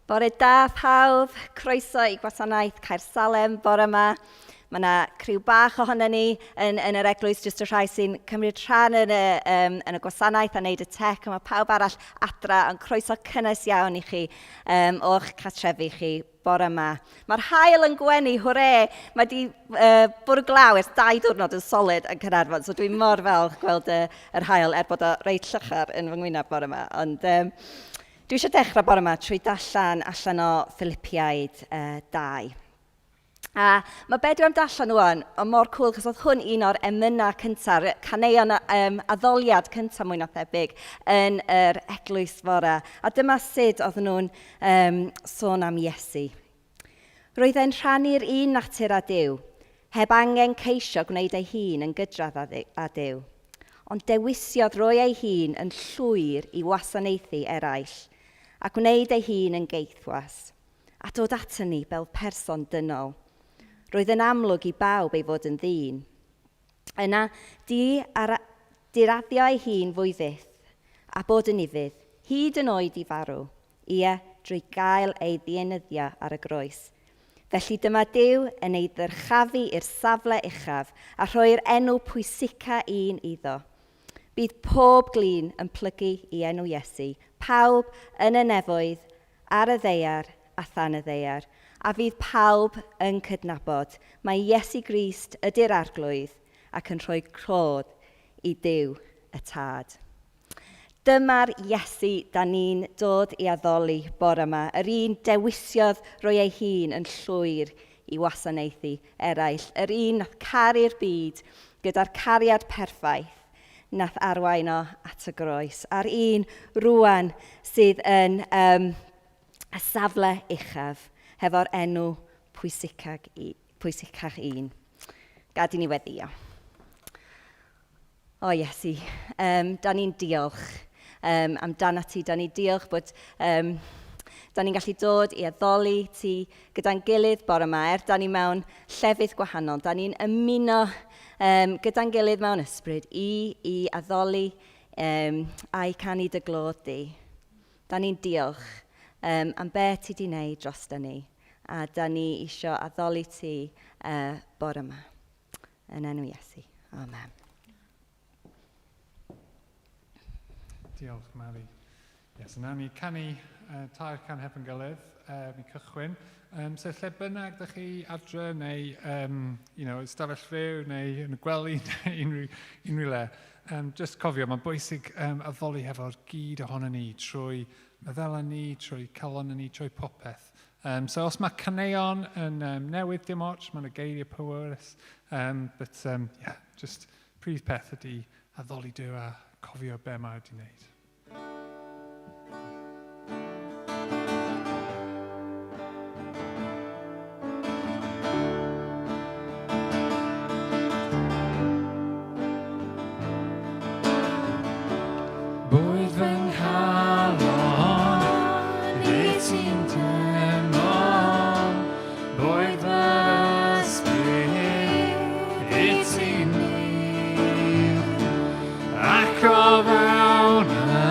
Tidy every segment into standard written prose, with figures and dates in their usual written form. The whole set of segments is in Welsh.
Bore da pawb, croeso i gwasanaeth Caersalem bore yma. Mae yna criw bach ohono ni yn yr eglwys, jyst y rhai sy'n cymryd rhan yn y gwasanaeth a wneud y tech, a mae pawb arall adra, ond croeso cynnes iawn i chi o'ch cartrefi chi bore yma. Mae'r haul yn gwenu, hwre! Mae di bwrw glaw ers 2 diwrnod yn solid yn Caernarfon, so dwi'n mor falch gweld yr haul, er bod o reit llychar yn fy ngwyneb bore yma. Ond dwi eisiau dechrau bore yma trwy darllen allan o Philipiaid 2. A mae be dwi am darllen rŵan, o mor cool, chos oedd hwn un o'r emynau cyntaf, caneuon addoliad cyntaf mwy na thebyg yn yr eglwys fore. A dyma sut oedden nhw'n sôn am Iesu. Roedd e'n rhannu'r un natur â Duw, heb angen ceisio gwneud ei hun yn gydradd â Duw. Ond dewisiodd roi ei hun yn llwyr i wasanaethu eraill, a gwneud ei hun yn geithwas, a dod aton ni fel person dynol. Roedd yn amlwg i bawb ei fod yn ddyn. Yna, diraddio ei hun fwy fyth, a bod yn ufudd, hyd yn oed i farw, ie, drwy gael ei ddienyddio ar y groes. Felly dyma Duw yn ei ddyrchafu i'r safle uchaf a rhoi'r enw pwysica un iddo. Bydd pob glin yn plygu i enw Iesu, pawb yn y nefoedd, ar y ddaear a than y ddaear, a fydd pawb yn cydnabod mai Iesu Grist ydy'r Arglwydd ac yn rhoi clod i Duw y Tad. Dyma'r Iesu da ni'n dod i addoli bore yma, yr un dewisiodd roi ei hun yn llwyr i wasanaethu eraill, yr un nath caru'r byd gyda'r cariad perffaith nath arwain o at y groes, a'r un rwan sydd yn y safle uchaf hefo'r enw pwysicach un. Gad i ni weddïo. O Iesu, da ni'n diolch amdano ti. Da ni'n diolch bod da ni'n gallu dod i addoli ti gyda'n gilydd bore yma, er da ni mewn llefydd gwahanol. Da ni'n ymuno gyda'n gilydd mewn ysbryd i addoli a'i canu dy glod di. Da ni'n diolch am be ti di wneud drosto ni, a da ni isio addoli ti bore yma. Yn enw Iesu. Amen. Diolch, Mari. Yes, yna ni canu tair can hefo'n gilydd i cychwyn. So lle bynnag ydych chi adre neu ystafell fyw neu yn y gwely neu unrhyw le, just cofio, mae'n bwysig addoli hefo'r gyd ohono ni trwy meddyliau ni, trwy calon ni, trwy popeth. So os mae caneuon yn newydd dim ots, mae'n y geiriau pwerus, but yeah, just prif peth ydy addoli Duw a cofio be mae wedi wneud. Bwyd fy nghalon, i ti'n deml, bwyd fy ysbryd, i ti'n nir, ac o fewn y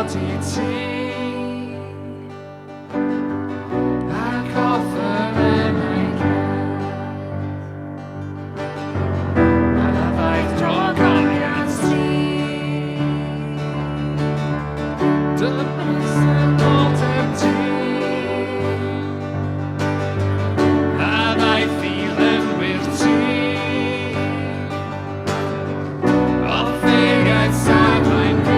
ddod i ti. Ac offerynnau cerdd. A ddaeth drogoliant ti. Dy bresenoldeb ti. A ddaeth i lenwi'r tŷ. Offeiriad sarhaen fi.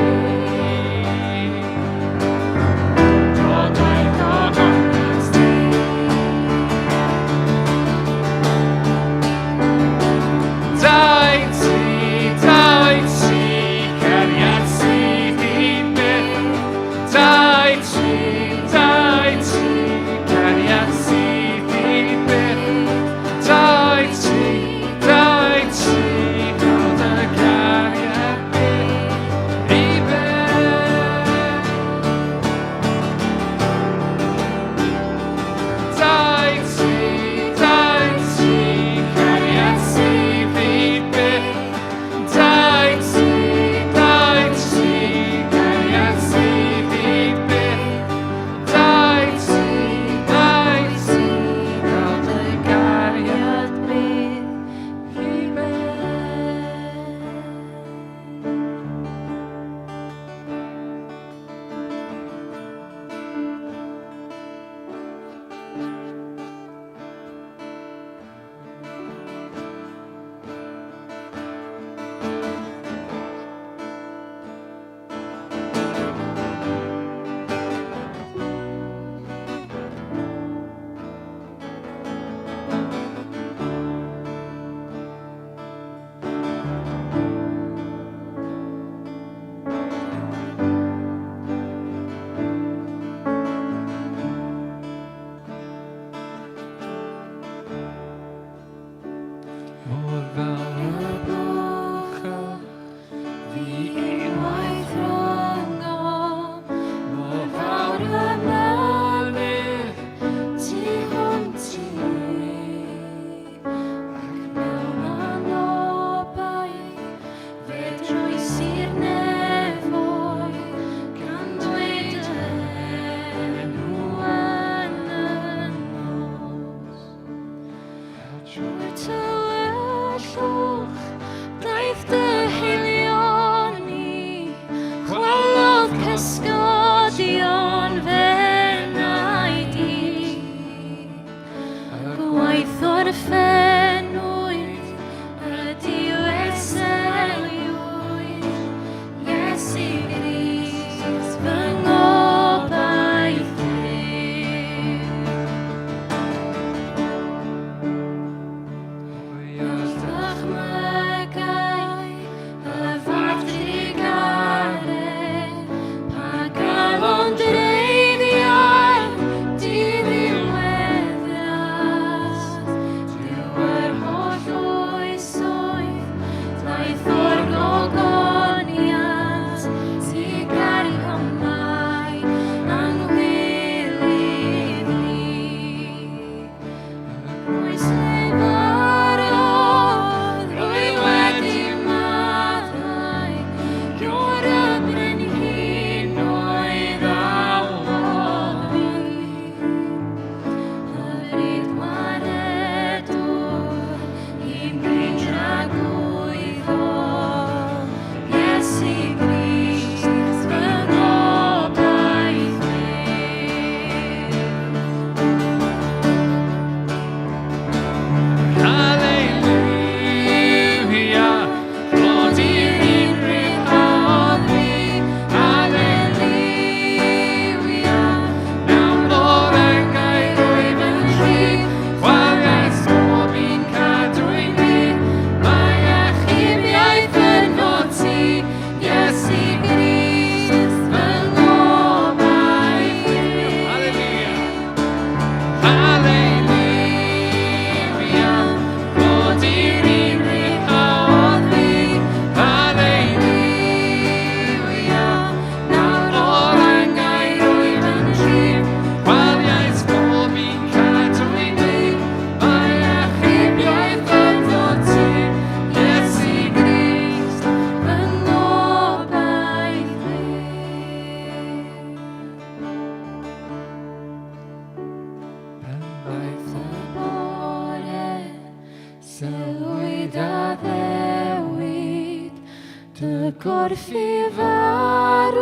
Dy gorff i farw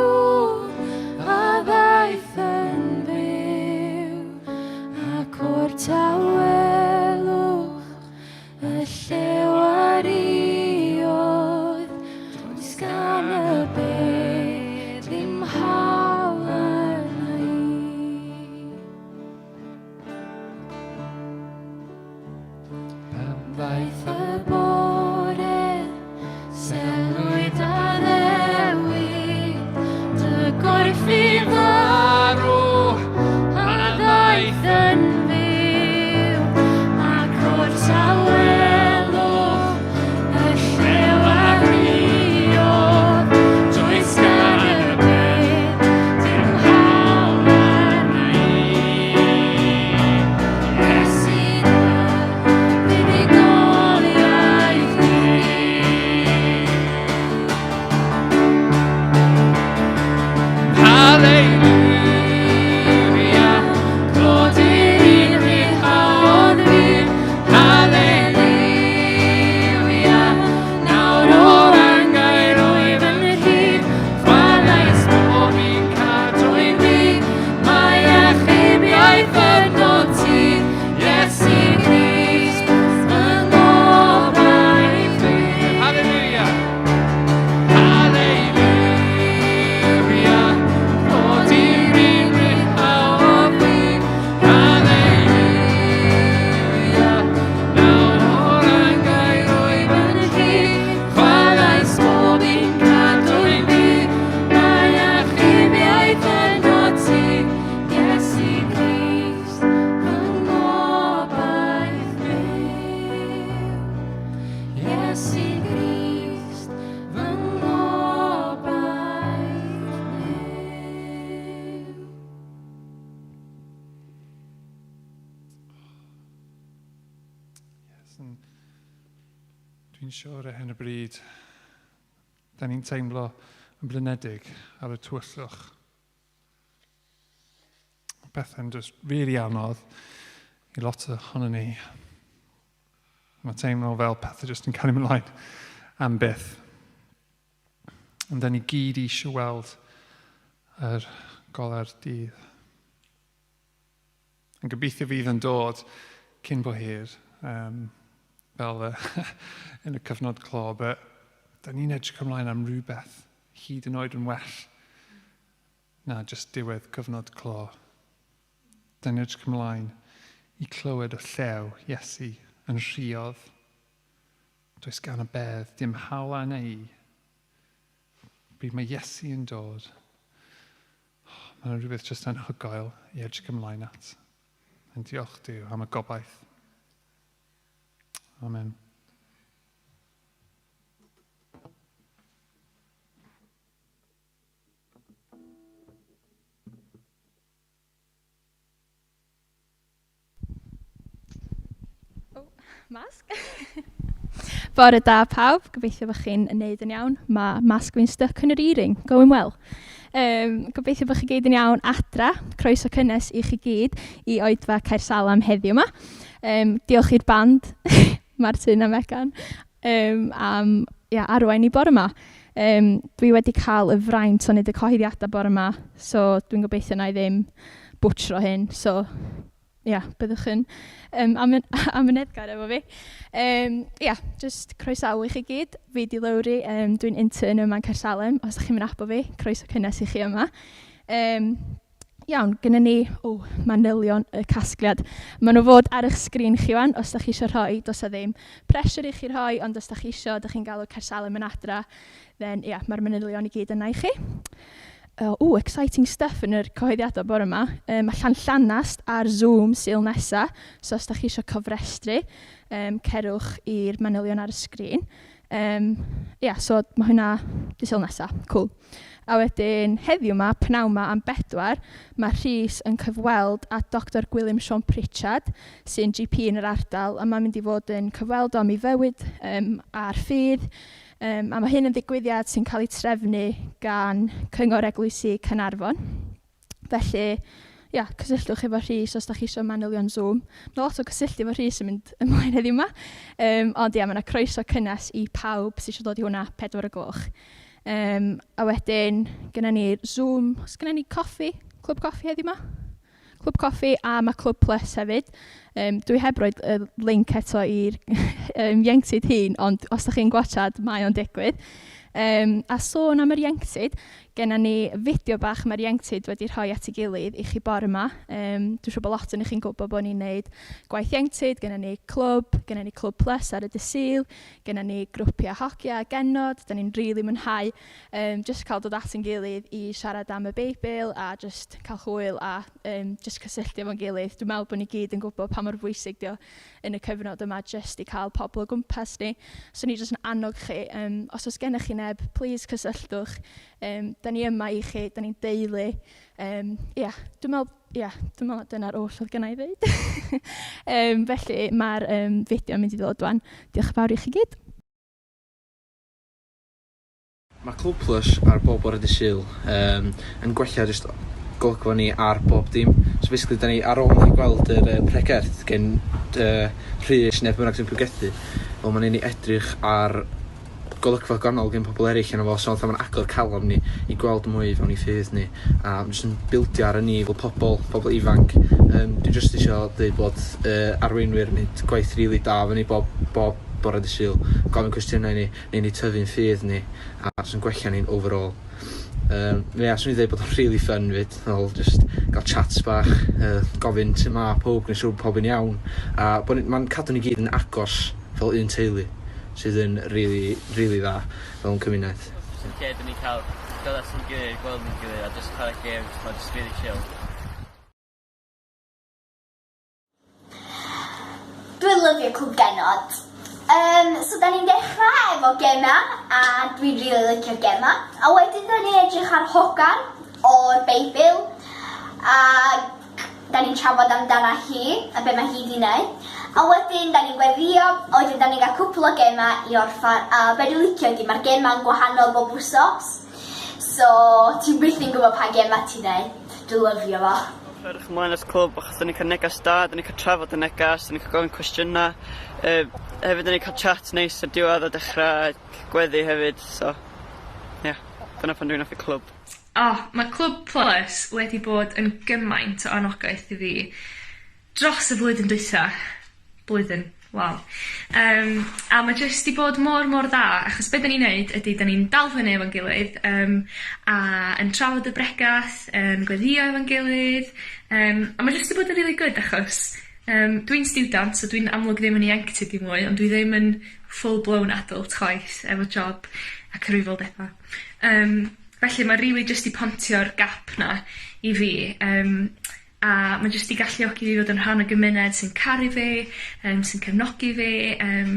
a ddaeth yn fyw, ac o'r tawelwch y llew a riodd, does gan y bedd ddim hawl arna i. Pan ddaeth y bore, selwyd addewid, dy gorff i farw, a ddaeth yn fyw, ac o'r tawelwch y llew a riodd, does gan y bedd dim hawl arna i. Iesu da, fuddugoliaeth ni. Haleluia, Clod i'r un ryddhaodd fi. Haleluia, nawr o'r angau rwyf yn rhydd. Chwaraeais bob un cadwyn fi, mae achubiaeth ynot ti, Iesu Grist, fy ngobaith fi. Haleluia, haleluia, clod i'r un ryddhaodd fi. Haleluia, nawr o'r angau rwyf yn rhydd. Chwaraeais bob un cadwyn fi, mae achubiaeth ynot ti, Iesu Grist, fy ngobaith byw. Iesu Grist, fy ngobaith byw. Yes, and dwi'n siŵr ar hyn o bryd, da ni'n teimlo yn blinedig ar y tywyllwch. Mae pethau'n just really anodd i lot ohono ni. Mae teimlo fel pethau just yn cael ymlaen am byth. Ond da ni gyd eisiau weld yr gole'r dydd. Yn gobeithio fydd yn dod cyn bo hir, fel yn y cyfnod clo, but da ni'n edrych ymlaen am rhywbeth hyd yn oed yn well na just diwedd cyfnod clo. Da ni'n edrych ymlaen i clywed y llew Iesu yn rhiodd. Does gan y bedd dim hawl arna i. Pryd mae Iesu yn dod, mae'n rhywbeth jyst anhygoel i edrych ymlaen at. Yn diolch Duw am y gobaith. Amen. Oh, masg. Bore da pawb, gobeithio bod chi'n neud yn iawn. Mae masg fi'n stuck yn yr earring, going well. Gobeithio bod chi gyd yn iawn adra. Croeso cynnes i chi gyd i oedfa Caersalem heddiw yma. Diolch i'r band, Martin a Megan, am arwain i bore yma. Dwi wedi cael y fraint o wneud y cyhoeddiadau bore yma, so dwi'n gobeithio na i ddim bwtshro hyn. So, byddwch yn amyneddgar efo fi. Just croesawu i chi gyd. Fi di Lowri, dwi'n intern yma yn Caersalem. Os ydych chi'n mynd abo fi, croeso cynnes i chi yma. Iawn, gynnon ni, manylion y casgliad. Maen nhw fod ar eich sgrin chi wan, os ydych chi eisiau rhoi, does 'na ddim pressure i chi rhoi, ond os ydych chi eisiau, ydych chi'n galw Caersalem yn adra, then mae'r manylion i gyd yna i chi. Exciting stuff yn yr cyhoeddiadau bore yma. Mae Llanllanast ar Zoom Sul nesa, so os ydych chi eisiau cofrestru, cerwch i'r manylion ar y sgrin. Mae hwnna dy Sul nesa, cool. A wedyn heddiw yma, pnawn yma am 4, mae Rhys yn cyfweld â Doctor Gwilym Siôn Pritchard, sy'n GP yn yr ardal, a mae'n mynd i fod yn cyfweld o am ei fywyd a'r ffydd. A mae hyn yn ddigwyddiad sy'n cael ei trefnu gan Cyngor Eglwysi Caernarfon. Felly, ia, cysylltwch efo Rhys os da chi eisiau manylion Zoom. Mae lot o cysylltu efo Rhys yn mynd ymlaen heddiw yma. Um, ond ia, mae yna croeso cynnes i pawb sydd eisiau dod i hwnna 4 o gloch. Um, a wedyn, gyda ni Zoom, os gyda ni coffi, clwb coffi heddiw yma? Clwb Coffi a mae Clwb Plus hefyd. Um, dwi heb roed y link eto i'r um, ieuenctid hun, ond os da chi'n gwachad, mae o'n digwydd. Um, a sôn am yr ieuenctid, genna ni fideo bach mae'r ieuenctid wedi rhoi at ei gilydd i chi bore yma. Um, dwi'n siŵr bod lot o'n chi'n gwybod bod ni'n neud gwaith ieuenctid, genna ni clwb, genna ni Clwb Plus ar y dydd Sul, genna ni grwpiau hogia a genod, da ni'n rili really mwynhau um, just cael dod at ein gilydd i siarad am y Beibl a just cael hwyl a um, just cysylltu efo'n gilydd. Dwi'n meddwl bod ni gyd yn gwybod pa mor bwysig dio yn y cyfnod yma just i cael pobl o gwmpas ni. So ni jyst yn annog chi, um, os oes gennych chi neb, please cysylltwch. Um, da ni yma i chi, da ni'n deulu. Um, yeah, dwi'n meddwl, yeah, dwi'n meddwl dyna'r oll oedd gennau i ddeud. um, felly mae'r um, fideo yn mynd i ddod wan. Diolch yn fawr i chi gyd. Mae Clwb Plus ar bob bore dydd Sul um, yn gwella jyst golygfa ni ar bob dim. So basically, da ni ar ôl ni gweld yr uh, pregerth gen uh, Rhys neu bynnag sy'n pregethu, wel mae'n ni edrych ar golygfa gwahanol gen pobl eraill yna fo, so fatha mae'n agor calon ni i gweld mwy fewn i ffydd ni a jyst yn bildio ar y ni fel pobl, pobl ifanc. Um, dwi jyst eisiau dweud bod uh, arweinwyr yn gwneud gwaith rili really da fyny bob, bob bore dydd Sul, gofyn cwestiynau i ni, neu ni tyfu'n ffydd ni a jyst yn gwella ni'n overall. Um, yeah, swn i'n dweud bod o'n really fun fyd, fel just gael chats bach, uh, gofyn sut ma pob, gwneud siŵr pob yn iawn, a bod mae'n cadw ni gyd yn agos fel un teulu, sydd yn really, really dda fel yn cymuned. Jyst yn lle dyn ni'n cael dod at ein gilydd, gweld ein gilydd a jyst chwarae games, mae'n just really chill. Dwi'n lyfio Clwb Genod. Um, so da ni'n dechrau efo gema, a dwi'n rili really licio gema. A wedyn da ni'n edrych ar hogan o'r Beibl, a da ni'n trafod amdana hi, a be mae hi di wneud. A wedyn da ni'n gweddio, a wedyn da ni'n cael cwpl o gema i orffan, a be dwi'n licio ydi mae'r gema'n gwahanol bob wsos. So ti byth yn gwybod pa gema ti'n neud. Dwi'n lyfio fo. Edrych ymlaen at clwb achos 'dan ni'n cael negas da, 'dan ni'n cael trafod y negas, 'dan ni'n cael gofyn cwestiynau. Yy hefyd 'dan ni'n cael chat neis ar diwedd a dechrau gweddi hefyd, so ie, dyna pan dwi'n hoffi clwb. O, mae Clwb Plus wedi bod yn gymaint o anogaeth i fi dros y flwyddyn dwytha. Blwyddyn, waw. Yym, a ma' jyst 'di bod mor mor dda, achos be' 'dan ni'n neud ydi 'dan ni'n dal fyny efo'n gilydd yym a yn trafod y bregath, yn gweddïo efo'n gilydd, yym a ma' jyst 'di bod yn rili good achos yym dwi'n stiwdant so dwi'n amlwg ddim yn ieuenctid dim mwy ond dwi ddim yn full blown adult chwaith efo job a cyfrifoldeba'. Yym felly ma' rili jyst 'di pontio'r gap 'na i fi yym A ma' jyst 'di galluogi fi fod yn rhan o gymuned sy'n caru fi, yym sy'n cefnogi fi, yym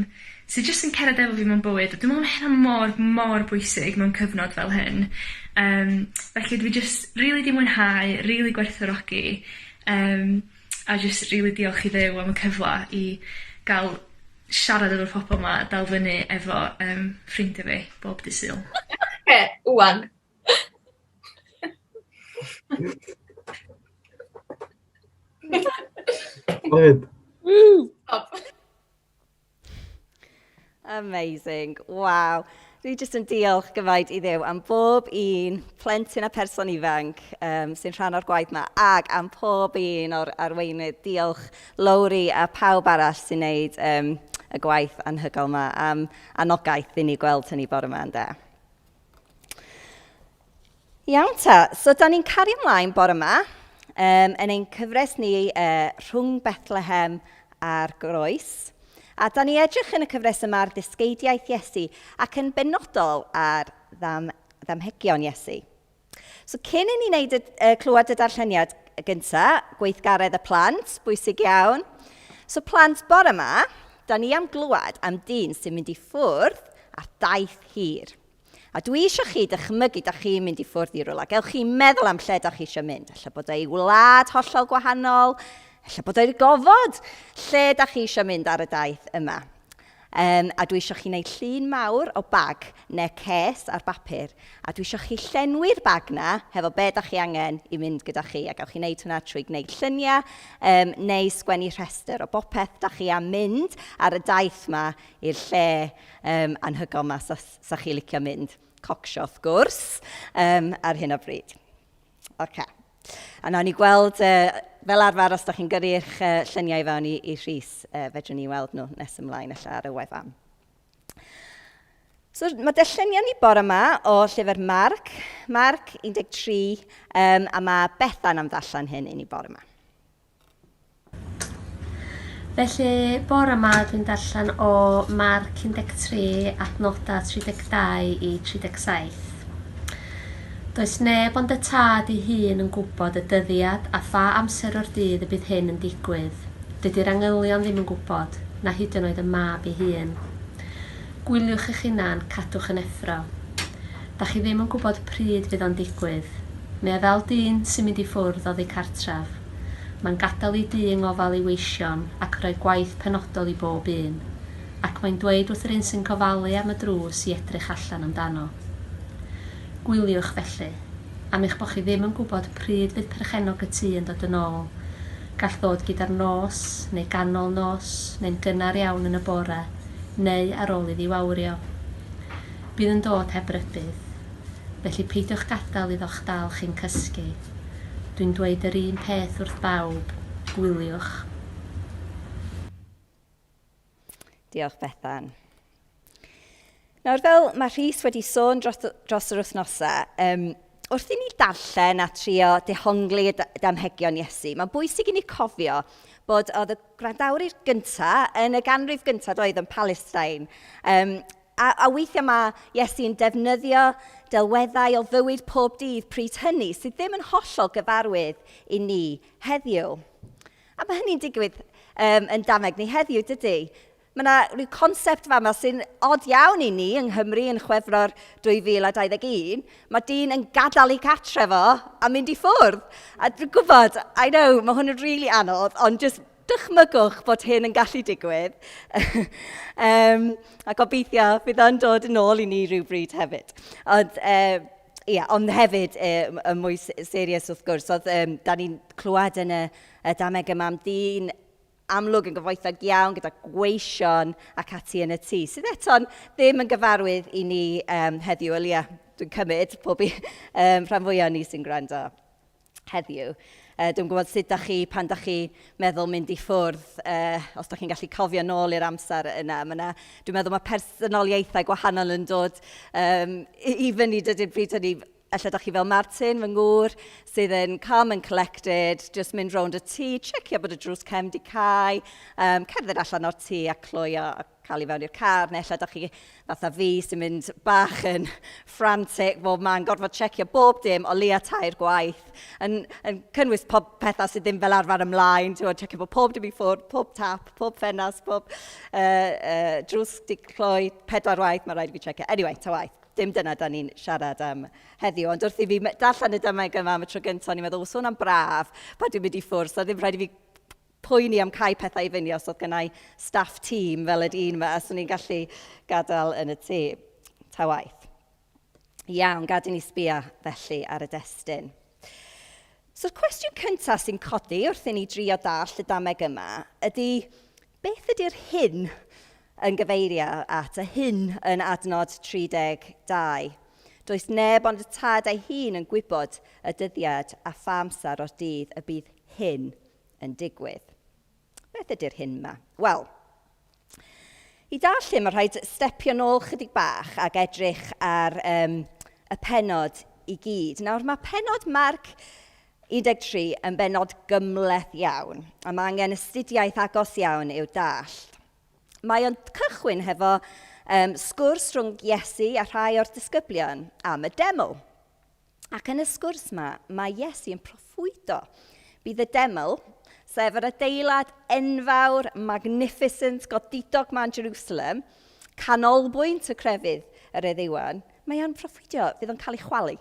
sy jyst yn cered efo fi mewn bywyd, a dwi me'wl ma' hynna mor mor bwysig mewn cyfnod fel hyn. Yym felly dwi jyst rili 'di mwynhau, rili gwerthfawrogi, yym a jyst rili diolch i Dduw am y cyfla i ga'l siarad efo'r pobol 'ma a dal fyny efo yym ffrindia fi bob dydd Sul. Oce, ŵan. Good. Woo! Stop. Amazing. Waw. Dwi jyst yn diolch gymaint i Dduw am bob un plentyn a person ifanc um, sy'n rhan o'r gwaith yma ac am pob un o'r arweinydd. Diolch Lowri a pawb arall sy'n neud um, y gwaith anhygoel yma am anogaeth i ni gweld hynny bore yma ynde. Iawn ta, so da ni'n cario ymlaen bore yma um, yn ein cyfres ni uh, rhwng Bethlehem a'r Groes. A da ni edrych yn y cyfres yma ar ddysgeidiaeth Iesu ac yn benodol ar ddam, ddamhegion Iesu. So cyn i ni wneud y, uh, clywed y darlleniad gyntaf, gweithgaredd y plant, bwysig iawn. So plant bore yma, da ni am glywed am dyn sy'n mynd i ffwrdd ar daith hir. A dwi eisiau chi dychmygu da chi'n mynd i ffwrdd i rywle. Gewch chi meddwl am lle da chi eisiau mynd. Ella bod ei wlad hollol gwahanol, ella bod o'i gofod lle da chi eisiau mynd ar y daith yma. A dwi eisiau chi wneud llun mawr o bag neu ces ar bapur. A dwi eisiau chi llenwi'r bag na hefo be da chi angen i mynd gyda chi. A gewch chi wneud hwnna trwy gwneud lluniau neu sgwennu rhestr o bopeth da chi am mynd ar y daith ma i'r lle anhygoel ma sa, sa chi licio mynd. Cocsio, wrth gwrs, ar hyn o bryd. Oce. A nawn ni gweld, fel arfer, os da chi'n gyrru eich lluniau i fewn i, i Rhys, fedrwn ni weld nhw nes ymlaen ella ar y wefan. So mae darllenion ni bore yma o llyfr Marc, Marc 13, a mae Bethan am ddarllen hyn i ni bore yma. Felly, bore 'ma dwi'n darllen o Marc 13, adnodau 32 i 37. Does neb ond y Tad ei hun yn gwybod y dyddiad a pha amser o'r dydd y bydd hyn yn digwydd. Dydy'r angylion ddim yn gwybod, na hyd yn oed y Mab ei hun. Gwyliwch eich hunan, cadwch yn effro. Da chi ddim yn gwybod pryd fydd o'n digwydd. Mae o fel dyn sy'n mynd i ffwrdd oddi cartref. Mae'n gadael ei dŷ yng ngofal ei weision ac yn rhoi gwaith penodol i bob un, ac mae'n dweud wrth yr un sy'n gofalu am y drws i edrych allan amdano. Gwyliwch felly, am eich bod chi ddim yn gwybod pryd fydd perchennog y tŷ yn dod yn ôl. Gall ddod gyda'r nos, neu ganol nos, neu'n gynnar iawn yn y bore, neu ar ôl iddi wawrio. Bydd yn dod heb rybudd. Felly peidiwch gadael iddo'ch dal chi'n cysgu. Dwi'n dweud yr un peth wrth bawb, gwyliwch. Diolch Bethan. Nawr fel mae Rhys wedi sôn dros, dros yr wythnosau, wrth i ni darllen a trio dehongli y damhegion Iesu, mae'n bwysig i ni cofio bod oedd y gwrandawyr gyntaf yn y ganrif gyntaf doedd yn Palestine. A weithiau mae Iesu'n defnyddio delweddau o fywyd pob dydd pryd hynny sydd ddim yn hollol gyfarwydd i ni heddiw. A mae hynny'n digwydd yn dameg ni heddiw, dydy? Mae yna rhyw concept fama sy'n od iawn i ni yng Nghymru yn Chwefror 2021. Mae dyn yn gadael ei cartre fo a mynd i ffwrdd. A dwi'n gwybod, I know, mae hwn yn rili really anodd, ond just dychmygwch bod hyn yn gallu digwydd. A gobeithio fydd o'n dod yn ôl i ni rhywbryd hefyd. Ond, ia, ond hefyd, y mwy serious wrth gwrs, oedd, da ni'n clywed yn y dameg yma am dyn amlwg yn gyfoethog iawn gyda gweision ac ati yn y tŷ, sydd eto'n ddim yn gyfarwydd i ni heddiw, Elia, dwi'n cymryd, pob i, rhan fwyaf ni sy'n gwrando heddiw. Dwi'n gwybod sut da chi, pan da chi meddwl mynd i ffwrdd, os da chi'n gallu cofio nôl i'r amser yna. Ma' 'na, dwi'n meddwl mae personoliaethau gwahanol yn dod i fyny dydy'r bryd hynny. Ella da chi fel Martin, fy ngŵr, sydd yn calm and collected, jyst mynd rownd y tŷ, checio bod y drws cefn di cau, cerdded allan o'r tŷ a cloio a cael i fewn i'r car, neu ella da chi fatha fi sy'n mynd bach yn frantic bob man, gorfod checio bob dim o leia 3 gwaith, yn cynnwys pob pethau sydd ddim fel arfer ymlaen, ti'n gwbod, checio bod pob dim i ffwrdd, pob tap, pob ffenast, pob drws di cloi 4 waith, mae rhaid i fi checio. Anyway, ta waith, dim dyna da ni'n siarad am heddiw, ond wrth i fi darllen y dameg yma am y tro gyntaf, o'n i'n meddwl, sôn am braf, pan dwi'n mynd i ffwrdd, so ddim rhaid i fi poeni am cau pethau i fyny os oedd gennau staff tîm fel y dyn yma, a swn i'n gallu gadael yn y tŷ. Ta waith. Iawn, gad i ni sbio felly ar y destun. So'r cwestiwn cyntaf sy'n codi wrth i ni drio dallt y dameg yma ydy, beth ydy'r hyn yn gyfeirio at y hyn yn adnod 32? Does neb ond y tad ei hun yn gwybod y dyddiad a pha amser o'r dydd y bydd hyn yn digwydd. Beth ydy'r hyn yma? Wel, i dall hyn, mae rhaid stepio nôl chydig bach ac edrych ar y pennod i gyd. Nawr, mae pennod Marc 13 yn bennod gymhleth iawn, a mae angen astudiaeth agos iawn i'w dallt. Mae o'n cychwyn hefo sgwrs rhwng Iesu a rhai o'r disgyblion am y deml. Ac yn y sgwrs yma, mae Iesu yn proffwydo. Bydd y deml, sef yr adeilad enfawr, magnificent, godidog ma yn Jerusalem, canolbwynt y crefydd yr Iddewon, mae o'n proffwydio fydd o'n cael ei chwalu.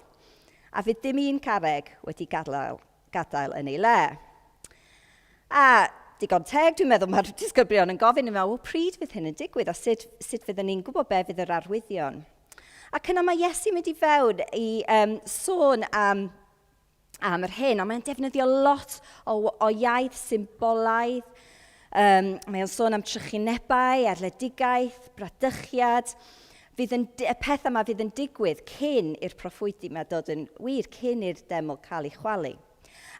A fydd dim un carreg wedi gadael yn ei le. A digon teg, dwi'n meddwl, mae'r disgyblion yn gofyn i meddwl, well, pryd fydd hyn yn digwydd a sut, sut fyddwn ni'n gwybod be fydd yr arwyddion? Ac yna mae Iesu'n mynd i fewn i um, sôn am, am yr hyn, a mae'n defnyddio lot o, o iaith symbolaidd. Um, mae o'n sôn am trychinebau, erledigaeth, bradychiad. Fydd yn, y peth yma fydd yn digwydd cyn i'r proffwydi yma dod yn wir, cyn i'r deml cael ei chwalu.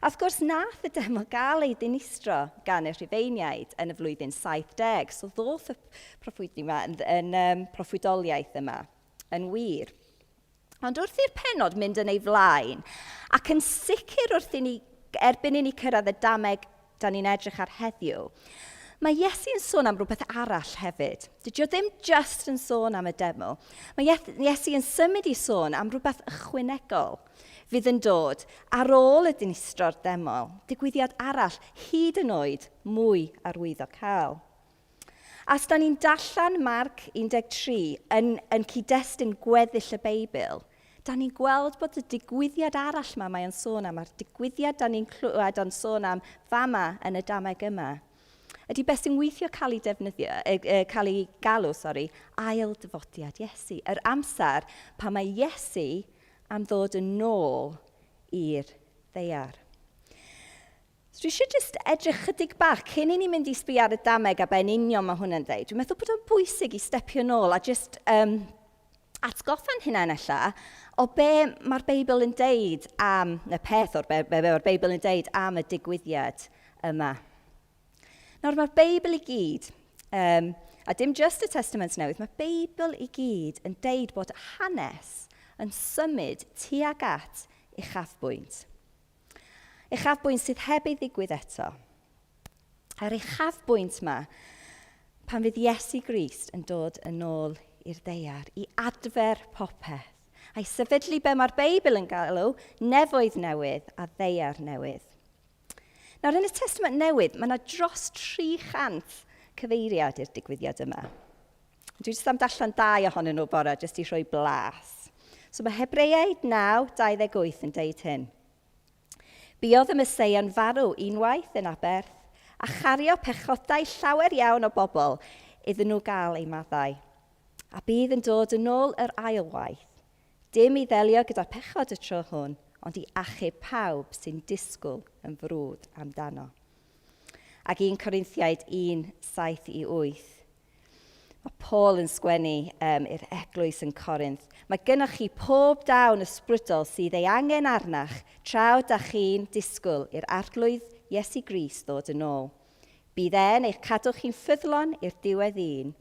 A wrth gwrs, nath y deml gael ei ddinistro gan y Rhufeiniaid yn y flwyddyn 70, so ddoth y proffwydi yma yn, yn um, proffwydoliaeth yma yn wir. Ond wrth i'r penod mynd yn ei flaen, ac yn sicr wrth i ni, erbyn i ni cyrraedd y dameg da ni'n edrych ar heddiw, mae Iesu yn sôn am rhywbeth arall hefyd. Dydy o ddim just yn sôn am y deml. Mae Iesu yn symud i sôn am rhywbeth ychwanegol fydd yn dod ar ôl y dinistro'r deml, digwyddiad arall hyd yn oed mwy arwyddocaol. A os da ni'n darllen Marc 13 yn, yn cyd-destun gweddill y Beibl, da ni'n gweld bod y digwyddiad arall yma mae o'n sôn am, a'r digwyddiad da ni'n clywed o'n sôn am fama yn y dameg yma, ydy beth sy'n weithio cael ei defnyddio, e, e, cael ei galw, sori, ail dyfodiad Iesu. Yr amser pan mae Iesu am ddod yn ôl i'r ddaear. So dwi eisiau jyst edrych chydig bach cyn i ni mynd i sbio ar y dameg a be'n union mae hwnna'n dweud. Dwi'n meddwl bod o'n bwysig i stepio nôl a jyst um, atgoffa'n hunain ella o be mae'r Beibl yn deud am, y peth o'r be, be mae'r Beibl yn deud am y digwyddiad yma. Nawr mae'r Beibl i gyd, um, a dim just y Testament Newydd, mae'r Beibl i gyd yn deud bod hanes yn symud tuag at uchafbwynt. Uchafbwynt sydd heb ei ddigwydd eto. A'r uchafbwynt yma, pan fydd Iesu Grist yn dod yn ôl i'r ddaear i adfer popeth, a'i sefydlu be mae'r Beibl yn galw nefoedd newydd a ddaear newydd. Nawr, yn y Testament Newydd, mae yna dros 300 cyfeiriad i'r digwyddiad yma. Dwi jyst am darllen dau ohonyn nhw bore, jyst i rhoi blas. So mae Hebreaid 9, 28 yn deud hyn. Buodd y Meseia'n farw unwaith yn aberth, a chario pechodau llawer iawn o bobl iddyn nhw gael eu maddau. A bydd yn dod yn ôl yr ail waith. Dim i ddelio gyda pechod y tro hwn, ond i achub pawb sy'n disgwyl yn frwd amdano. Ac 1 Corinthiaid 1, 7 i 8. Mae Paul yn sgwennu um, i'r eglwys yn Corinth. Mae gennych chi pob dawn ysbrydol sydd ei angen arnach traw da chi'n disgwyl i'r Arglwydd Iesu Grist ddod yn ôl. Bydd e'n eich cadw chi'n ffyddlon i'r diwedd un.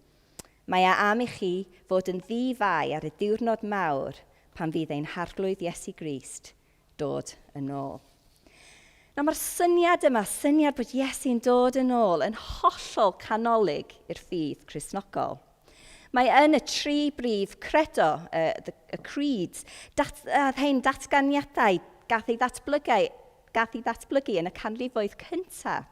Mae e am i chi fod yn ddi-fai ar y diwrnod mawr pan fydd ein Harglwydd Iesu Grist dod yn ôl. Nawr mae'r syniad yma, syniad bod Iesu'n dod yn ôl, yn hollol canolig i'r ffydd Cristnogol. Mae yn y tri brif credo, y, the, y creeds, dat, a hein datganiadau gath ei ddatblygu, gath ei ddatblygu yn y canrifoedd cyntaf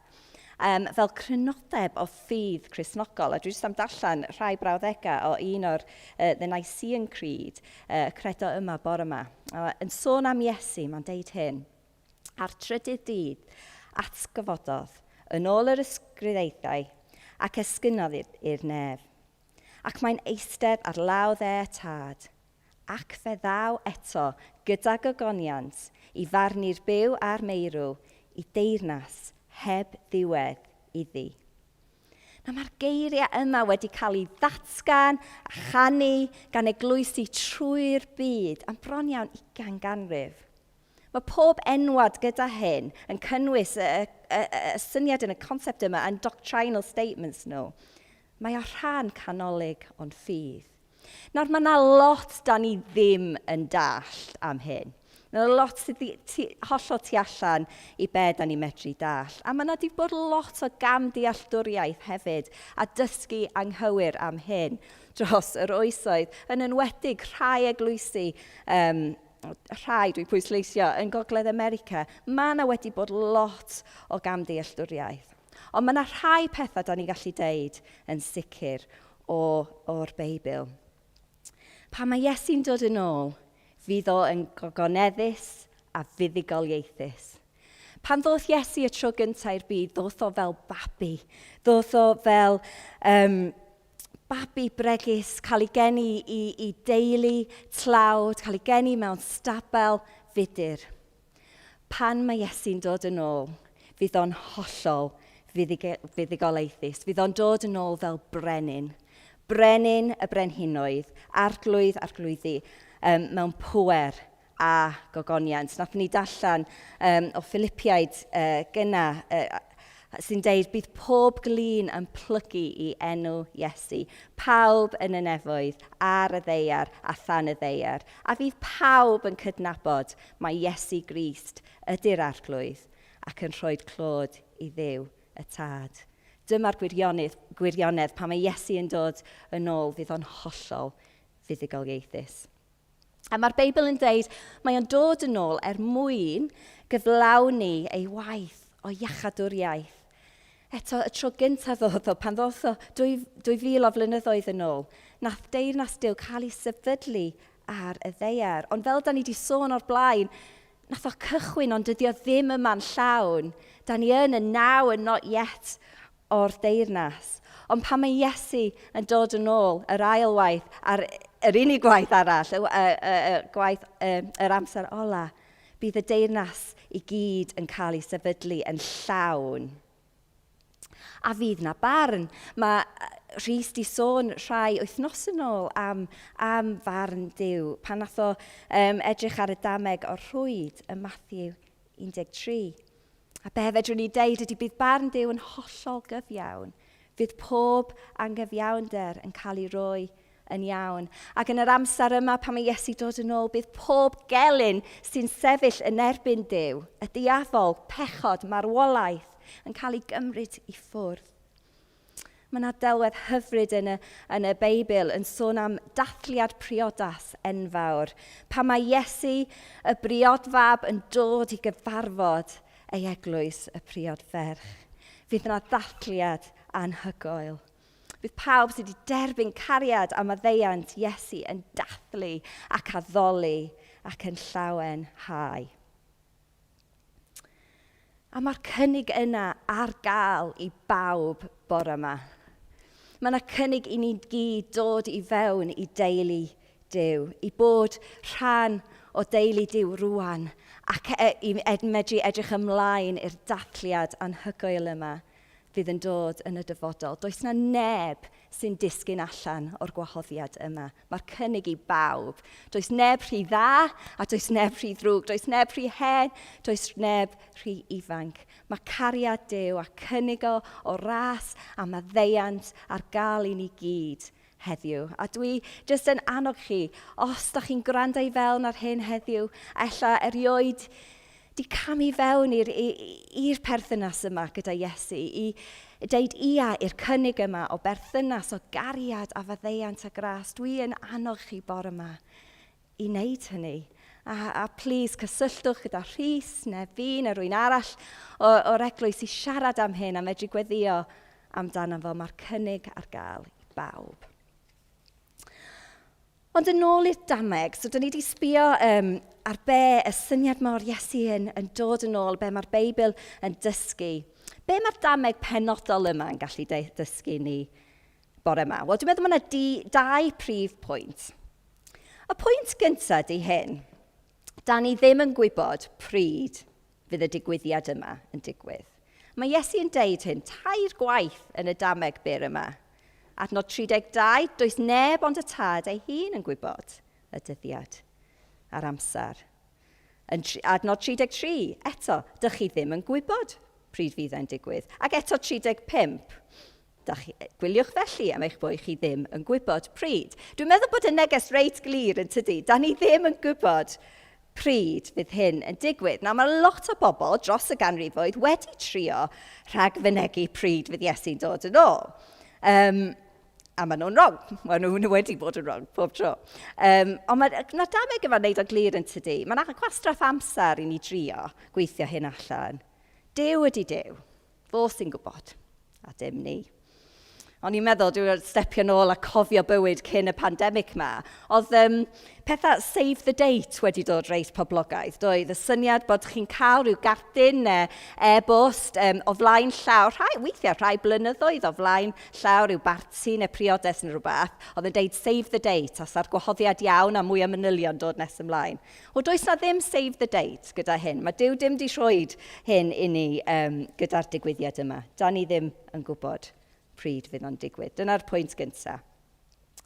um, fel crynodeb o ffydd Cristnogol. A dwi jyst am darllen rhai brawddegau o un o'r uh, The Nicene Creed, uh, credo yma bore yma. Uh, yn sôn am Iesu, mae'n deud hyn. A'r trydydd dydd, atgyfododd, yn ôl yr ysgrythaethau, ac esgynodd i'r nef. Ac mae'n eistedd ar law dde y tad, ac fe ddaw eto gyda gogoniant i farnu'r byw a'r meirw i deyrnas heb ddiwedd iddi. Nawr mae'r geiriau yma wedi cael ei ddatgan a chanu gan eglwysi trwy'r byd am bron iawn ugain ganrif. Mae pob enwad gyda hyn yn cynnwys y, y, y, y syniad yn y concept yma yn doctrinal statements nhw. Mae o rhan canolig o'n ffydd. Nawr mae yna lot da ni ddim yn dallt am hyn. Mae yna lot sydd ti, hollol tu allan i be da ni'n medru dallt. A mae yna di bod lot o gamdealltwriaeth hefyd a dysgu anghywir am hyn dros yr oesoedd, yn enwedig rhai eglwysi, um, rhai dwi'n pwysleisio, yn Gogledd America. Mae yna wedi bod lot o gamdealltwriaeth. Ond mae yna rhai pethau da ni'n gallu deud yn sicr o, o'r Beibl. Pan mae Iesu'n dod yn ôl, fydd o yn gogoneddus a fuddugoliaethus. Pan ddoth Iesu y tro gyntaf i'r byd, ddoth o fel babi. Ddoth o fel um, babi bregus, cael ei geni i, i deulu tlawd, cael ei geni mewn stabel fudur. Pan mae Iesu'n dod yn ôl, fydd o'n hollol fuddugoliaethus. Fydd o'n dod yn ôl fel brenin. Brenin y brenhinoedd, arglwydd arglwyddi, um, mewn pwer a gogoniant. Nathon ni darllen um, o Philippiaid uh, gyna, uh, sy'n deud bydd pob glin yn plygu i enw Iesu. Pawb yn y nefoedd, ar y ddeiar a than y ddeiar. A fydd pawb yn cydnabod mai Iesu Grist ydy'r arglwydd ac yn rhoi clod i Dduw y Tad. Dyma'r gwirionedd, gwirionedd pan mae Iesu yn dod yn ôl fydd o'n hollol fuddugoliaethus. A mae'r Beibl yn deud mae o'n dod yn ôl er mwyn gyflawni ei waith o iachadwriaeth. Eto, y tro gyntaf ddoth o, pan ddoth o 2000 o flynyddoedd yn ôl, nath deyrnas Duw cael ei sefydlu ar y ddaear. Ond fel da ni wedi sôn o'r blaen, nath o cychwyn ond dydy o ddim yma'n llawn. Da ni yn y now and not yet o'r deyrnas. Ond pan mae Iesu yn dod yn ôl yr ail waith a'r yr unig waith arall, y, y, y, y gwaith y, yr amser ola, bydd y deyrnas i gyd yn cael ei sefydlu yn llawn. A fydd na barn. Mae Rhys di sôn rhai wythnos yn ôl am, am farn Duw, pan nath o um, edrych ar y dameg o'r rhwyd ym Matthew 13. A be fedrwn ni deud ydy bydd barn Duw yn hollol gyfiawn. Fydd pob angyfiawnder yn cael ei roi yn iawn. Ac yn yr amser yma pan mae Iesu dod yn ôl, bydd pob gelyn sy'n sefyll yn erbyn Duw, y diafol, pechod, marwolaeth, yn cael ei gymryd i ffwrdd. Mae yna delwedd hyfryd yn y, yn y Beibl yn sôn am dathliad priodas enfawr. Pan mae Iesu, y briodfab, yn dod i gyfarfod ei eglwys, y priod ferch. Fydd yna ddathliad anhygoel. Bydd pawb sydd wedi derbyn cariad a maddeuant Iesu yn dathlu ac addoli ac yn llawenhau. A mae'r cynnig yna ar gael i bawb bore yma. Mae yna cynnig i ni gyd dod i fewn i deulu Duw, i bod rhan o deulu Duw rwan ac e, i medru edrych ymlaen i'r dathliad anhygoel yma fydd yn dod yn y dyfodol. Does na neb sy'n disgyn allan o'r gwahoddiad yma. Mae'r cynnig i bawb. Does neb rhy dda a does neb rhy ddrwg. Does neb rhy hen, does neb rhy ifanc. Mae cariad Duw a cynnig o, o ras a maddeuant ar gael i ni gyd heddiw. A dwi jyst yn annog chi, os da chi'n gwrando i fewn ar hyn heddiw, ella erioed 'di camu fewn i'r i'r perthynas yma gyda Iesu, i deud ia i'r cynnig yma o berthynas, o gariad a faddeuant a gras. Dwi yn annog chi bore yma i wneud hynny. A, a plis cysylltwch gyda Rhys neu fi neu rwy'n arall o'r eglwys i siarad am hyn a medru gweddio amdano fo. Mae'r cynnig ar gael i bawb. Ond yn ôl i'r dameg, so dyn ni wedi sbio um, ar be y syniad mor Iesu yn, yn dod yn ôl, be mae'r Beibl yn dysgu. Be mae'r dameg penodol yma yn gallu dysgu ni bore yma? Wel, dwi'n meddwl mae yna di, dau prif pwynt. Y pwynt gyntaf di hyn. Da ni ddim yn gwybod pryd fydd y digwyddiad yma yn digwydd. Mae Iesu yn deud hyn tair gwaith yn y dameg byr yma. Adnod 32, does neb ond y tad ei hun yn gwybod y dyddiad a'r amser. Yn adnod 33, eto, dych chi ddim yn gwybod pryd fydd e'n digwydd. Ac eto 35, dach chi, gwyliwch felly am eich bod chi ddim yn gwybod pryd. Dwi'n meddwl bod y neges reit glir yn tydi. Da ni ddim yn gwybod pryd fydd hyn yn digwydd. Nawr mae lot o bobl dros y ganrifoedd wedi trio rhagfynegi pryd fydd Iesu'n dod yn ôl. Um, a maen nhw'n wrong. Maen nhw wedi bod yn wrong pob tro. Um, ond mae yna dameg yma'n neud o glir yn tydi. Mae'n gwastraff amser i ni drio gweithio hyn allan. Duw ydy Duw. Fo sy'n gwybod, a dim ni. O'n i'n meddwl, dwi'n stepio nôl a cofio bywyd cyn y pandemig 'ma. Oedd um, pethau save the date wedi dod reit poblogaidd, doedd? Y syniad bod chi'n cael rhyw gardyn neu e-bost um, o flaen llaw, rhai, weithiau rhai blynyddoedd o flaen llaw rhyw barti neu priodas neu rhywbeth, oedd yn deud save the date, os ar gwahoddiad iawn a mwy o manylion dod nes ymlaen. Wel, does na ddim save the date gyda hyn. Mae Duw dim di rhoid hyn i ni um, gyda'r digwyddiad yma. Da ni ddim yn gwybod pryd fydd o'n digwydd. Dyna'r pwynt gyntaf.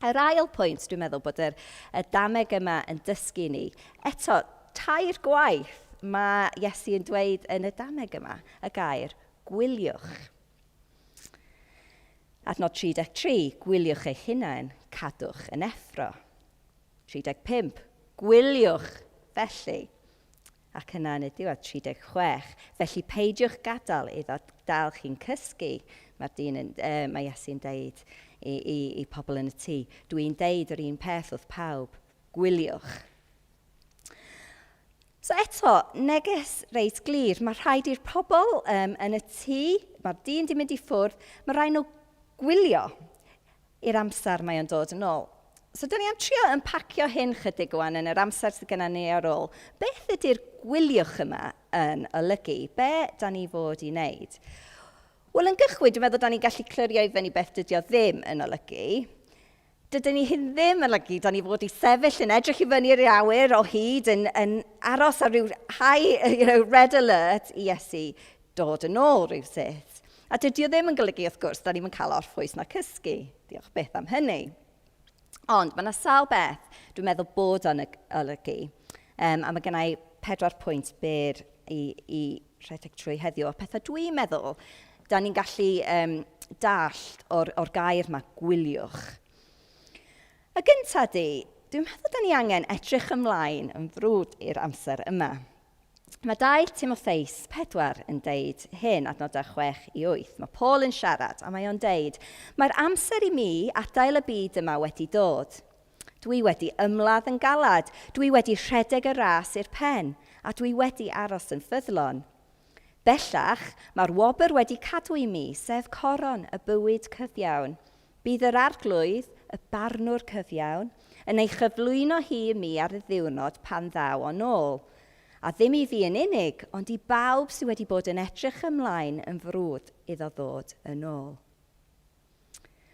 Yr ail pwynt, dwi'n meddwl bod yr, y dameg yma yn dysgu ni. Eto, tair gwaith mae Iesu yn dweud yn y dameg yma, y gair gwyliwch. Adnod 33, gwyliwch eich hunain, cadwch yn effro. 35, gwyliwch felly. Ac yna yn y diwedd 36, felly peidiwch gadael iddo dal chi'n cysgu, mae'r dyn yn, uh, mae Iesu'n deud i, i, i pobl yn y tŷ. Dwi'n deud yr un peth wrth pawb, gwyliwch. So eto, neges reit glir, mae rhaid i'r pobl um, yn y tŷ, mae'r dyn di mynd i ffwrdd, mae rhaid nhw gwylio i'r amser mae o'n dod yn ôl. So, dyn ni am trio ymbacio hyn chydig wan yn yr amser sydd gennym ni ar ôl. Beth ydy'r gwyliwch yma yn olygu? Be da ni fod i wneud? Wel, yn gychwyn, dwi'n meddwl da ni'n gallu clirio i fyny beth dydy o ddim yn olygu. Dydyn ni hyn ddim yn olygu, da ni fod i sefyll yn edrych i fyny i'r awyr o hyd, yn, yn aros ar ryw high, you know, red alert i Iesu dod yn ôl rhywsut. A dydy o ddim yn golygu, wrth gwrs, da ni'n cael orffwys na cysgu. Diolch byth am hynny. Ond mae yna sawl beth dwi'n meddwl bod o'n olygu. Um, a mae gennau pedwar pwynt byr i, i rhedeg trwy heddiw. A pethau dwi'n meddwl, da ni'n gallu um, dallt o'r, or gair yma, gwyliwch. Y gyntaf di, dwi'n meddwl da ni angen edrych ymlaen yn frwd i'r amser yma. Mae 2 Timotheus 4 yn deud hyn, adnodau 6 i 8. Mae Paul yn siarad a mae o'n deud, Mae'r amser i mi adael y byd yma wedi dod. Dwi wedi ymladd yn galad, dwi wedi rhedeg y ras i'r pen, a dwi wedi aros yn ffyddlon. Bellach, mae'r wobr wedi cadw i mi, sef coron y bywyd cyfiawn. Bydd yr Arglwydd, y barnwr cyfiawn, yn ei chyflwyno hi i mi ar y ddiwrnod pan ddaw o'n ôl. A ddim i fi yn unig, ond i bawb sydd wedi bod yn edrych ymlaen yn frwd iddo ddod yn ôl.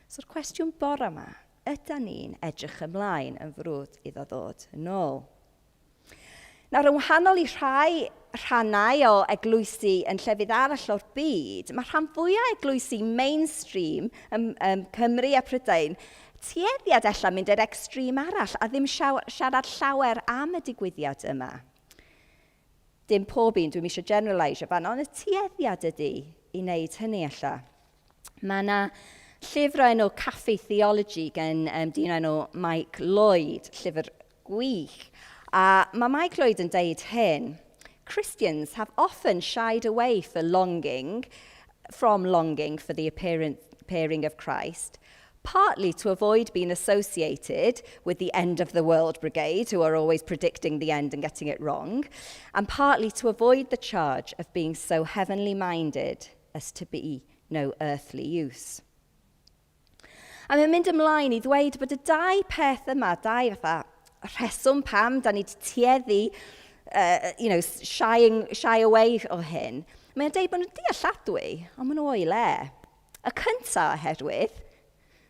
So'r cwestiwn bore yma, ydy ni'n edrych ymlaen yn frwd iddo ddod yn ôl? Nawr, yn wahanol i rhai rhannau o eglwysi yn llefydd arall o'r byd, mae rhan fwyaf eglwysi mainstream ym, ym Cymru a Prydain tueddiad ella mynd i'r extreme arall a ddim siarad llawer am y digwyddiad yma. Dim pob un, dwi'n eisiau generalisio fan, ond y tueddiad ydy i wneud hynny ella. Mae yna llyfr o enw Cafe Theology gen um, dyn o enw Mike Lloyd, llyfr gwych. A mae Mike Lloyd yn deud hyn, Christians have often shied away for longing, from longing for the appearing of Christ, partly to avoid being associated with the end of the world brigade, who are always predicting the end and getting it wrong, and partly to avoid the charge of being so heavenly minded as to be no earthly use. A mae'n mynd ymlaen i ddweud bod y dau peth yma, dau fatha rheswm pam da ni wedi tueddu, you know, shying, shy away o hyn, mae'n deud bod nhw'n dealladwy, ond maen nhw o'i le. Y cyntaf oherwydd,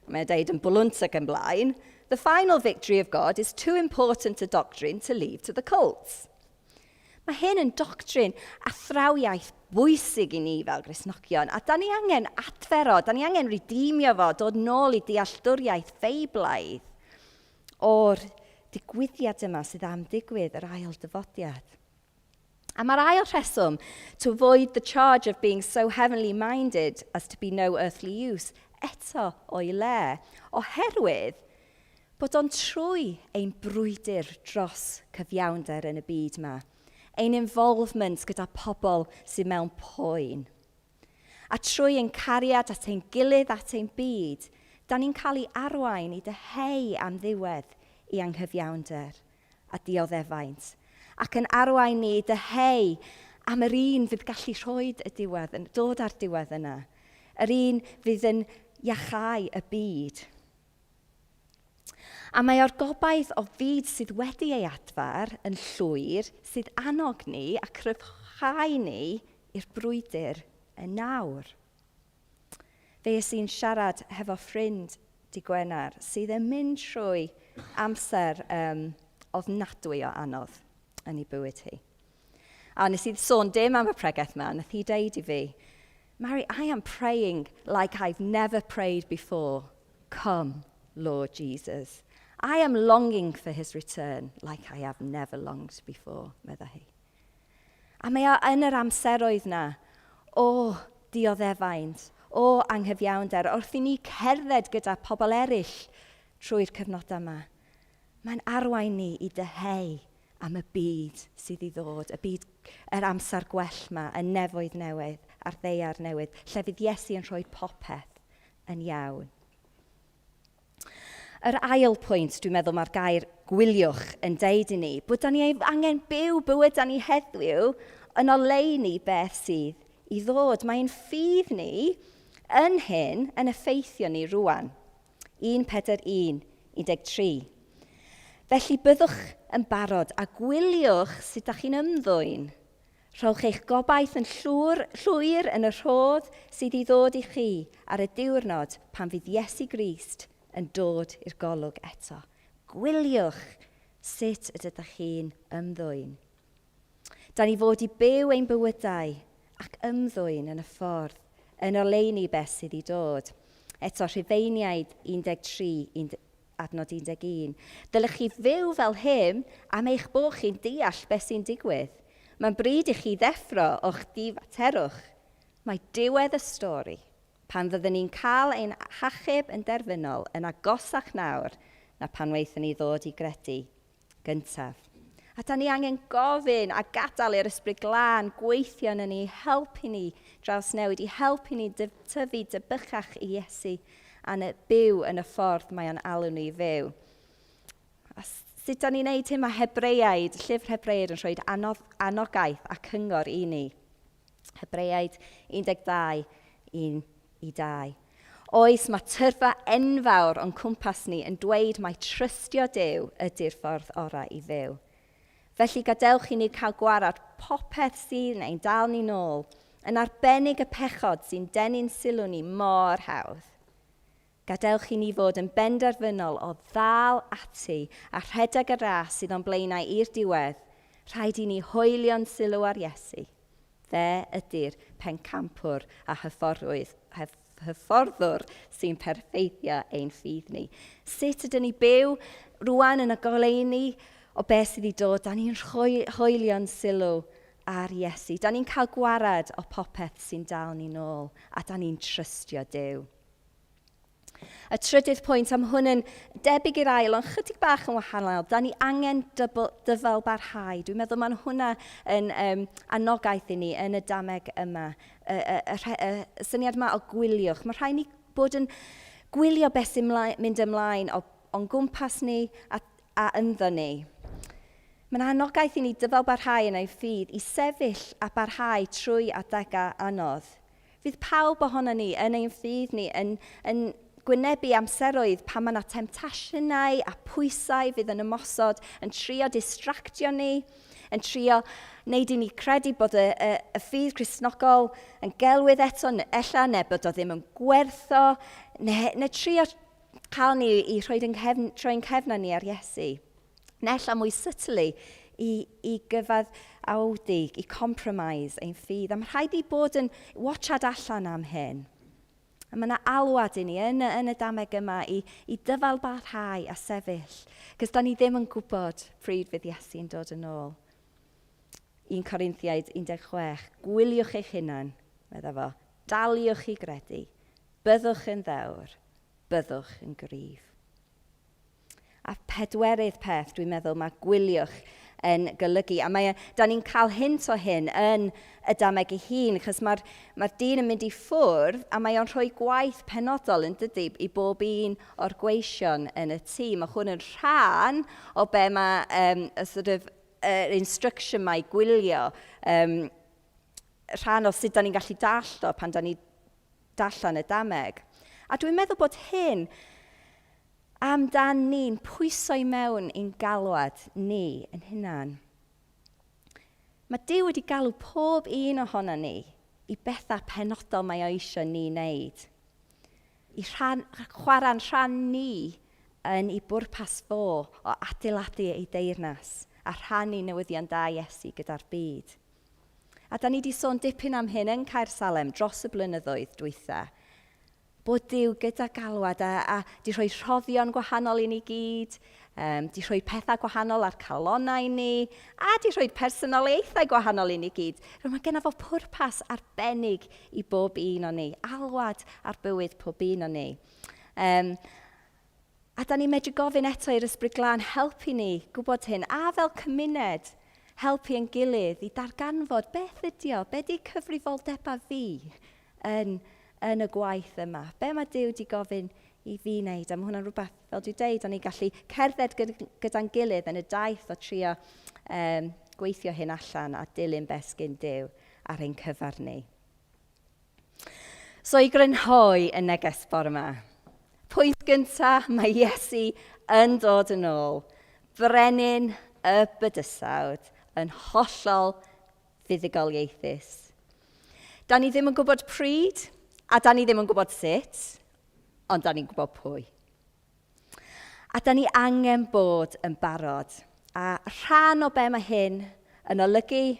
mae'n deud yn blunt ac yn blaen, the final victory of God is too important a doctrine to leave to the cults. Mae hyn yn doctrin athrawiaeth bwysig i ni fel Gristnogion, a da ni angen adfer o, da ni angen redeemio fo, dod nôl i dealltwriaeth feiblaidd o'r digwyddiad yma sydd am digwydd, yr ail dyfodiad. A mae'r ail rheswm, to avoid the charge of being so heavenly minded as to be no earthly use, eto o'i le, oherwydd bod o'n trwy ein brwydr dros cyfiawnder yn y byd yma, ein involvement gyda pobl sydd mewn poen. A trwy ein cariad at ein gilydd, at ein byd, da ni'n cael ei arwain i dyheu am ddiwedd i anghyfiawnder a dioddefaint, ac yn arwain ni i dyheu am yr un fydd gallu rhoi y diwedd, dod ar diwedd yna. Yr un fydd yn iachau y byd. A mae o'r gobaith o fyd sydd wedi ei adfer yn llwyr sydd annog ni a cryfhau ni i'r brwydr yn nawr. Fe es i'n siarad hefo ffrind di Gwener sydd yn mynd trwy amser um, ofnadwy o anodd yn ei bywyd hi. A nes i sôn dim am y pregeth yma, nath hi deud i fi, Mary, I am praying like I've never prayed before. Come, Lord Jesus. I am longing for his return like I have never longed before, medda hi. A mae o yn yr amseroedd na o dioddefaint, o anghyfiawnder, wrth i ni cerdded gyda pobl eraill trwy'r cyfnodau yma. Mae'n arwain ni i dyheu am y byd sydd i ddod, y byd, yr amser gwell ma, y nefoedd newydd a'r ddaear newydd, lle fydd Iesu yn rhoi popeth yn iawn. Yr ail pwynt, dwi'n meddwl mae'r gair gwyliwch yn deud i ni, bod da ni angen byw bywyd da ni heddiw yn oleuni beth sydd i ddod. Mae'n ffydd ni yn hyn yn effeithio ni rwan. 1 Pedr 1, 13. Felly byddwch yn barod a gwyliwch sut da chi'n ymddwyn. Rhowch eich gobaith yn llwyr, llwyr yn y rhodd sydd i ddod i chi ar y diwrnod pan fydd Iesu Grist yn dod i'r golwg eto. Gwyliwch sut ydych chi'n ymddwyn. Da ni fod i byw ein bywydau ac ymddwyn yn y ffordd, yn oleuni beth sydd i dod. Eto, Rhufeiniaid 13, adnod 11. Dylech chi fyw fel hyn am eich bod chi'n deall beth sy'n digwydd. Mae'n bryd i chi ddeffro o'ch difaterwch. Mae diwedd y stori pan fyddwn ni'n cael ein hachub yn derfynol yn agosach nawr na pan wnaethon ni ddod i gredu gyntaf. A da ni angen gofyn a gadael i'r Ysbryd Glân gweithio yn ni, helpu ni drawsnewid, i helpu ni tyfu debychach i Iesu a byw yn y ffordd mae o'n alw ni i fyw. A sut da ni'n neud hyn? Mae Hebreaid, llyfr Hebreaid yn rhoi anogaeth a cyngor i ni. Hebreaid 12, 1 i 2. Oes, mae tyrfa enfawr o'n cwmpas ni yn dweud mai trystio Duw ydy'r ffordd orau i fyw. Felly gadewch i ni cael gwarad popeth sydd ein dal ni nôl, yn arbennig y pechod sy'n denu'n sylw ni mor hawdd. Gadewch i ni fod yn benderfynol o ddal ati a rhedeg y ras sydd o'n blaenau i'r diwedd. Rhaid i ni hoelio'n sylw ar Iesu. Fe ydy'r pencampwr a hyfforddwydd, hyfforddwr sy'n perffeithio ein ffydd ni. Sut ydyn ni byw rwan yn y goleuni o beth sydd i dod? Da ni'n hoelio'n sylw ar Iesu. Da ni'n cael gwarad o popeth sy'n dal ni nôl a da ni'n trystio Duw. Y trydydd pwynt am hwn yn debyg i'r ail, ond chydig bach yn wahanol. Da ni angen dyfal barhau. Dwi'n meddwl mae'n hwnna yn um, anogaeth i ni yn y dameg yma. Y, y, y, y, y syniad yma o gwyliwch. Mae rhaid ni bod yn gwylio beth sy'n mynd ymlaen o, o'n gwmpas ni a, a ynddo ni. Mae'n anogaeth i ni dyfal barhau yn ei ffydd, i sefyll a barhau trwy adegau anodd. Fydd pawb ohono ni yn ein ffydd ni yn, yn gwynebu amseroedd pan mae yna temtasiynau a pwysau fydd yn ymosod, yn trio distractio ni, yn trio wneud i ni credu bod y, y, y ffydd Cristnogol yn gelwydd eto, ella, neu bod o ddim yn gwertho, neu, neu trio cael ni i rhoi yn cefn, troi'n cefn ni ar Iesu. Neu ella mwy subtly i, i gyfadd awdi, i compromise ein ffydd. A mae rhaid i bod yn watchad allan am hyn. A mae yna alwad i ni yn y, yn y dameg yma i, i dyfal barhau a sefyll. Cos da ni ddim yn gwybod pryd fydd Iesu'n dod yn ôl. 1 Corinthiaid 16. Gwyliwch eich hunan, medda fo. Daliwch i gredu. Byddwch yn ddewr. Byddwch yn gryf. A pedwerydd peth, dwi'n meddwl, mae gwyliwch yn golygu. A mae, da ni'n cael hint o hyn yn y dameg ei hun, achos mae'r mae dyn yn mynd i ffwrdd a mae o'n rhoi gwaith penodol yn dydy i bob un o'r gweision yn y tîm. Mae hwn yn rhan o be mae um, y sort of, uh, instruction mae gwylio, um, rhan o sut da ni'n gallu dallt o pan da ni darllen y dameg. A dwi'n meddwl bod hyn amdan ni'n pwyso i mewn i'n galwad ni yn hunan. Mae Duw wedi galw pob un ohono ni i bethau penodol mae o eisiau ni wneud. I rhan, chwarae'n rhan ni yn ei bwrpas fo o adeiladu ei deyrnas a rhannu newyddion da Iesu gyda'r byd. A da ni wedi sôn dipyn am hyn yn Caersalem dros y blynyddoedd dwytha bod Duw gyda galwad a, a di rhoi rhoddion gwahanol i ni gyd, um, di rhoi pethau gwahanol ar calonau i ni, a di rhoi personoliaethau gwahanol i ni gyd. Mae genna fo pwrpas arbennig i bob un o ni, alwad ar bywyd pob un o ni. Um, a da ni'n medru gofyn eto i'r Ysbryd Glân helpu ni gwybod hyn, a fel cymuned, helpu yn gilydd i darganfod beth ydi o, beth ydi cyfrifoldebau fi yn, yn y gwaith yma. Be mae Duw wedi gofyn i fi wneud? A mae hwnna'n rhywbeth, fel dwi'n deud, o'n i'n gallu cerdded gyda'n gilydd yn y daith o trio um, gweithio hyn allan a dilyn beth sgyn Duw ar ein cyfer ni. So i grynhoi y neges bore yma. Pwynt gyntaf, mae Iesu yn dod yn ôl. Brenin y bydysawd yn hollol fuddugoliaethus. Da ni ddim yn gwybod pryd, a da ni ddim yn gwybod sut, ond da ni'n gwybod pwy. A da ni angen bod yn barod. A rhan o be mae hyn yn olygu,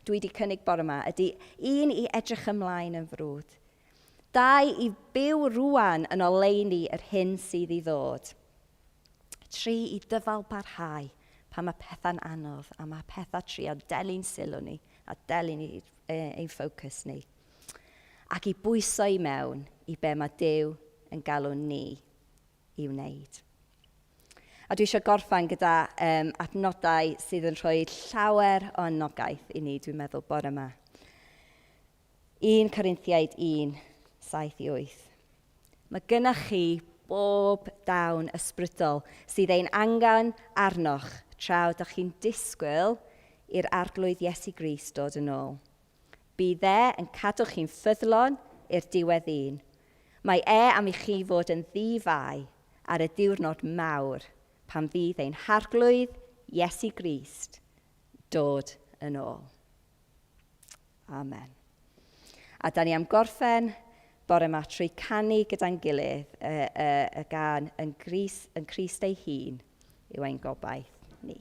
dwi wedi cynnig bore yma, ydy un i edrych ymlaen yn frwd. Dau i byw rwan yn oleuni yr hyn sydd i ddod. Tri i dyfal barhau pan mae pethau'n anodd a mae pethau trio delyn sylw ni a delyn ein ffocws ni. Ac i bwyso i mewn i be mae Duw yn galw ni i wneud. A dwi eisiau gorffen gyda um, adnodau sydd yn rhoi llawer o anogaeth i ni, dwi'n meddwl, bore yma. 1 Corinthiaid 1, 7 i 8. Mae gynnach chi bob dawn ysbrydol sydd ein angen arnoch tra ydych chi'n disgwyl i'r Arglwydd Iesu Grist dod yn ôl. Bydd e yn cadw chi'n ffyddlon i'r diwedd un. Mae e am i chi fod yn ddi-fai ar y diwrnod mawr pan fydd ein Harglwydd Iesu Grist dod yn ôl. Amen. A da ni am gorffen bore yma trwy canu gyda'n gilydd y, y, y gan yn, Gris, yn Crist ei hun yw ein gobaith ni.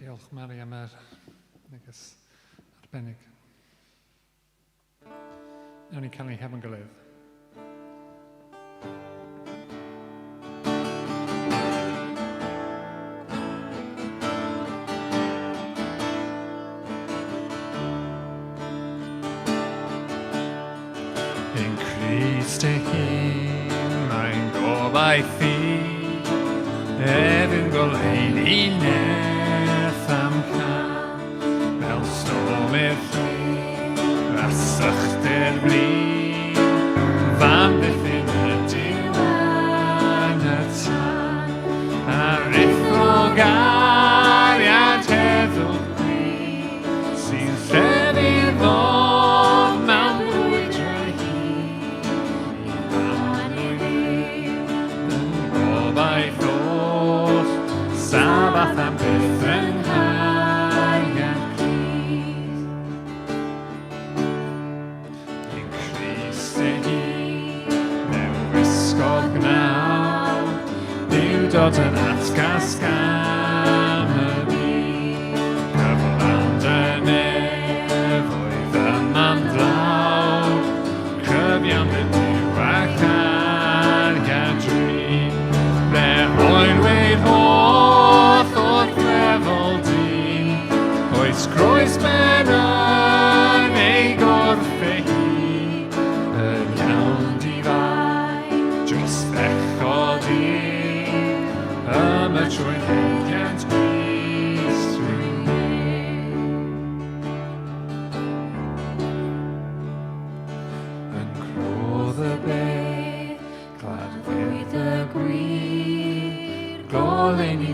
Diolch Mari am yr neges arbennig. Nawn ni canu hefo'n gilydd. Yn Crist ei hun mae'n gobaith i, ef yw'n goleuni nerth am can, fel storm i'r llun, a sychder blin, fam ddiffyn ydyw yn y tân, a ruthro gariad heddwch gwir, sy'n llefu'r fodd mewn brwydrau hir, i fan o'i fyw yn gobaith oll, Sabath am byth yng nghariad Crist. Yn Crist ei hun, mewn wisgodd gnaw, Duw dod yn atgas gan y byd. Cyflawn dy nef oedd yma'n dlawd, Cyfiawn dy Duw a chariad drud. Ble hoelwyd holl o'r clefol dyn, Oes croes ben yn ei gorff ei hun, Yn iawn di-fai dros bechod un, Ym y trwy'n Ngoleuni.